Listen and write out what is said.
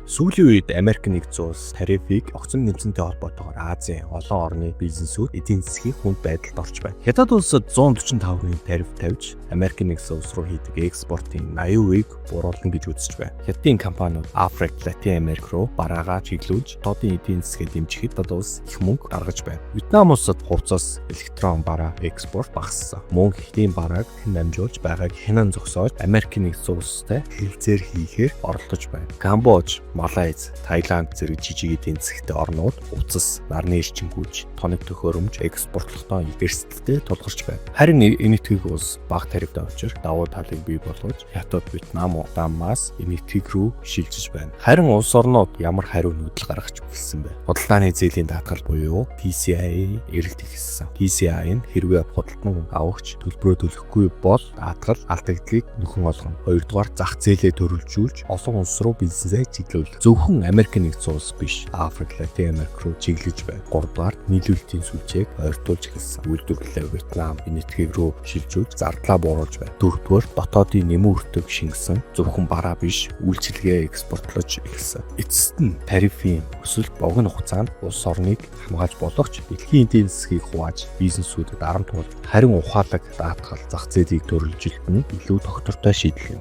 Сүүлийн үед Америк нэгдсэн улс тарифыг огцом нэмсэнтэй холбоотойгоор Азийн олон орны бизнесүүд эдийн засгийн хүнд байдалд орж байна. Хятад улсад 145% тариф тавьж, Америк нэгдсэн улс руу хийдэг экспортын 80%-ийг бууруулна гэж үзэж байна. Хятадын компаниуд Африк, Латин Америк руу бараагаа чиглүүлж, дотоодын эдийн засгийг дэмжихэд Хятад улс их мөнгө гаргаж байна. Вьетнам улсад хувцас, электрон бараа экспорт багассан. Мөн Хятадын барааг хэн дамжуулж байгааг хянан зогсоож, Америк нэгдсэн улстай хэлэлцээр хийхээр оролдож байна. Камбож, Малайз, Таиланд зэрэг жижиг эдийн засгтай орнууд хувцас, нарны эрчим хүч, тоног төхөөрөмж экспортлохдоо эрсдэлтэй тулгарч байна. Харин Энэтхэг улс бага тарифтай учир давуу талыг бий болгож, Хятад, Вьетнам, Удамаас Энэтхэг рүү шилжиж байна. Харин улс орнууд ямар хариу нүүдэл гаргаж эхэлсэн бэ? Худалдааны зээлийн даатгал буюу TCI эрэлт эхэлсэн. TCI нь хэрвээ худалдан авагч төлбөрөө төлөхгүй бол даатгал алдагдлыг нөхөн олгоно. Хоёрдугаар, зах зээлээ төрөлжүүлж, олон улс руу бизнесээ чиглүүлэх. Зөвхөн Америк нэгдсэн улс биш, Африк, Латин Америк руу чиглэж байна. Гуравдугаар, нийлүүлэлтийн сүлжээг ойртуулж эхэлсэн. Үйлдвэрлэлээ Вьетнам, Энэтхэг рүү шилжүүлж, зардлаа бууруулж байна. Дөрөвдүгээр, дотоодын нэмэн өртөг шингэсэн, зөвхөн бараа биш, үйлчилгээ экспортлож эхэлсэн. Эцэст нь тарифын өсөлт богино хугацаанд улс орныг хамгаалж болох ч дэлхийн эдийн засгийг хувааж, бизнесүүдэд арам туулж, харин ухаалаг даатгал, зах зээлийг төрөлжилт нь илүү тогтвортой шийдэл юм.